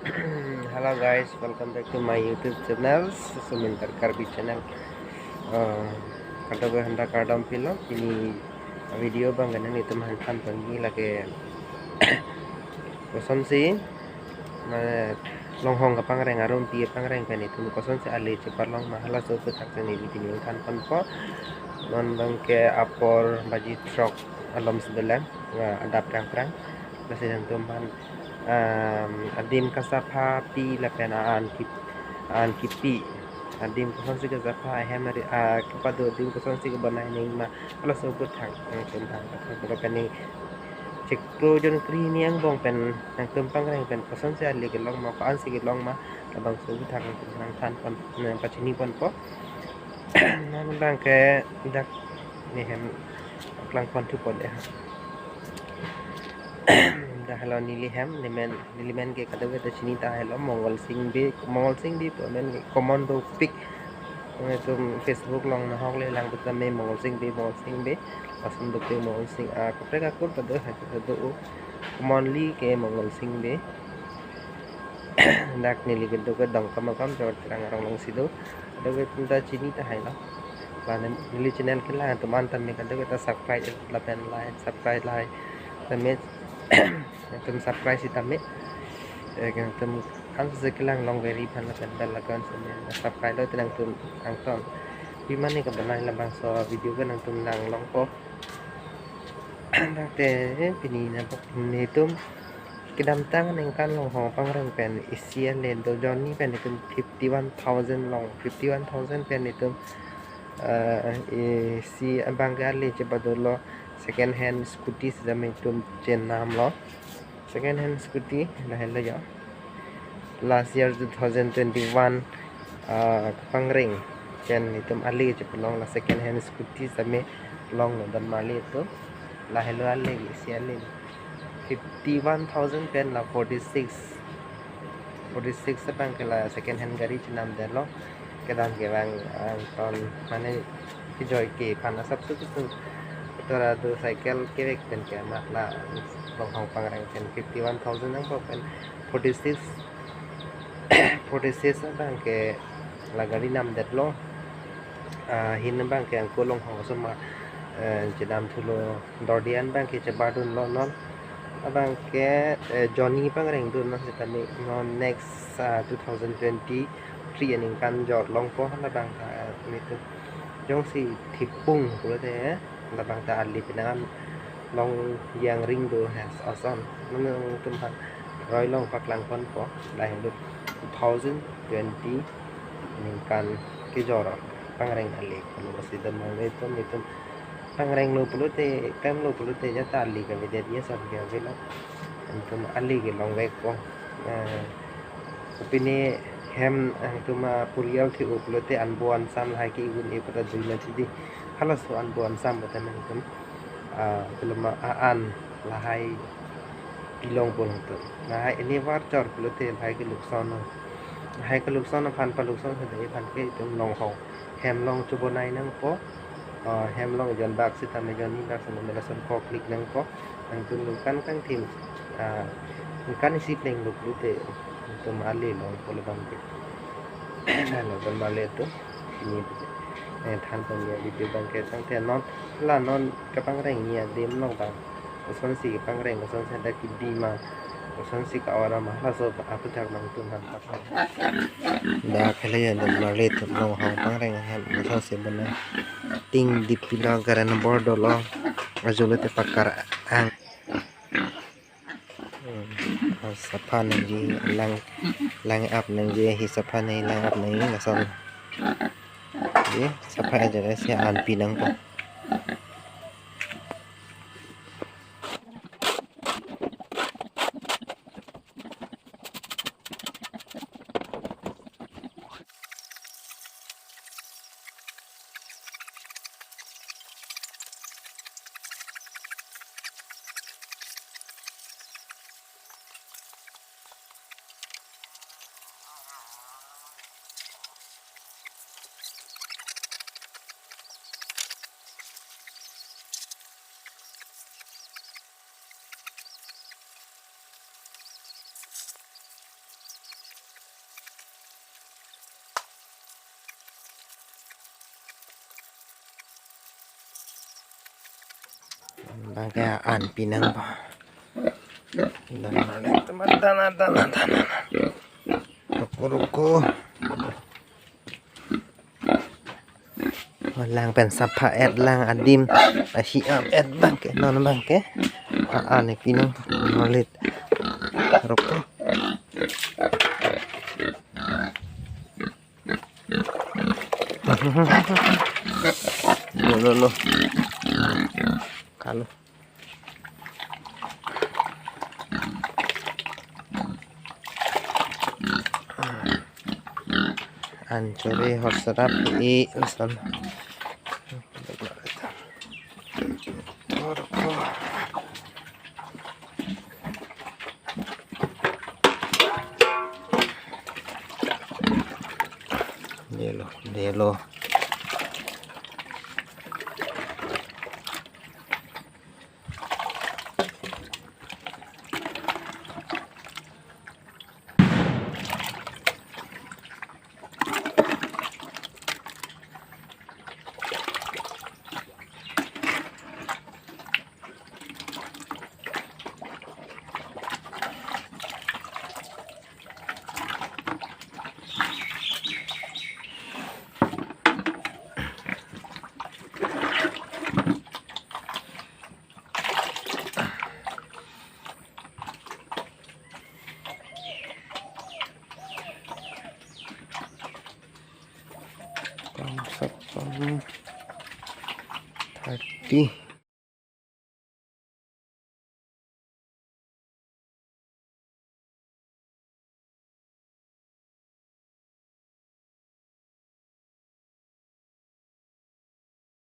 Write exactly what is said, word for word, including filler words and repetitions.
Hello guys, welcome back to my YouTube channel, Suminter Karbi channel. Uh, kadokave aphan ta kardom pilo, pini video abang ke nanglitum aphan than ponji lake kosonsi, mane, Longhong kapangreng, arumpi kapangreng pen itum kosonsi ale chepalong ma, halaso aphuthak si neli pini than ponpo. Non abang ke apor baji throk alom si dolang, ah, adap prang prang. Lasi nangtum aphan, um, adim kasapha pi lapen an ki, an kipi, adim kosonsi kasapha, ahem ari, ah, kepado adim kosonsi kebonai nangji ma, halaso aphuthak nangtum aphan kathak pini chiklo jon kre-hini angbong pen nangtum pangreng pen kosonsi ale kelong ma, ko-ansi kelong ma, labangso aphuthak nangtum aphan than pon, nangpachini ponpo. Non abang ke dak ne hem paklang pon thu pon de ha. Dak helo neli hem, neli men, neli men ke kadokave ta chini tahai lo, Mongol Sing Bey, Mongol Sing Bey pu amen ke common dopik. Itum Facebook along nahok le lang puta me Mongol Sing Bey, Mongol Sing Bey, lason dopik Mongol Sing, ah, kaprek akur ta do, ha, ta do, commonly ke Mongol Sing Bey. Dak neli kedo ke Dongkamukam, Jawar Terang arong along si do. Kadokave atum ta chini tahai lo. Lapen neli channel kelang atum an tame kadokave ta subscribe lapen like, subscribe like. Tame atum subscribe sitame. Eh, atum kan se kelang long veri aphan lapen bell icon sitame subscribe lote nangtum angton. Pima ne kebonai labangso video ke nangtum nang longpo. Dak te, eh, pini na bok netum kedamtang aningkan Longhong pangreng pen isi ale do, jonni pen itum fifty one thousand long, fifty one thousand pen itum, eh, isi abang ke ale chepado lo, second hand scooty sitame itum chenam lo. Second hand scooty lahelo jo. Last year two thousand twenty-one, ah, kapangreng pen itum ale chepalong, la second hand scooty sitame longlo, don mali itum. Lahelo ale, isi ale. Fifty one thousand pen la forty six, forty six abang ke la second hand gari chenamdetlo. Kedam kevang angton, mane, kejoi ke aphan asapso kitu. Tora do cycle kevek pen ke amat la Longhong pangreng pen fifty one thousand angbong pen forty six, forty six abang ke la gari namdetlo. Ah, ahin abang ke angko Longhong asomar, eh, chedam thulo, dordian abang ke chebardunlo non. Abang ke, eh, jonni pangreng dun non sitame non next, ah, two thousand twenty-three aningkan jor longpo, halabang ta, eh, nitu jongsi thipung pulote, eh, labang ta ali pinangan long yang ring do has ason. Nangtum aphan roi long paklang ponpo, lahelo two thousand twenty aningkan kejor pangreng ale. Kalau masih dan mau itu, itu pangreng lo pulote, klem lo pulote, jata ali kavedet ya, sab ke avelo. Nangtum ali kelongvekpo. Eh, pini hem nangtum apurial thi-o pulote anbo ansam lahai ke igun e pata dui na chidi. Halaso anbo ansam pata nangtum, ah, belum a an lahai pilongpo nangtum. Lahai anniversary pulote lahai ke lukson. Lahai ke lukson aphan, palukson seta aphan ke itum Longhong hem along chobonai nangpo. Ah, hem along jon bak sitame, jonni bak sitame lason koklik nangpo. Nangtum ningkan kangthim, ah, ningkan isi plenglo pulote nangtum ale longpo labang ke. Halason mali itum. Pini, eh, than ponji video abang ke tangte non, la non kapangreng ni adim along abang kosonsi kapangreng, kosonsi hadak kidi ma, kosonsi ka-ora ma, halaso aphuthak nangtum aphan. Dak helo ya, don mali itum Longhong pangreng hem kosonsi bonai. Tin dipi lo, gari number dolo. Ajo lote pakar ang. Hmm, sapha nangji, lang, lang-ap nangji, hi sapha nangji, lang-ap nangji, lason. Ye, sapha aja si an pi nangpo. Bangke an pinang ba. Dana, dana, dana, dana. Ruko, ruko. Lang pen sapha et lang adim ahi am et bangke non bangke. A, an pinang nolit. Ruko. Lo, lo, lo. Kalo. An chori hot sarap i lason. Delo, delo. Thirty.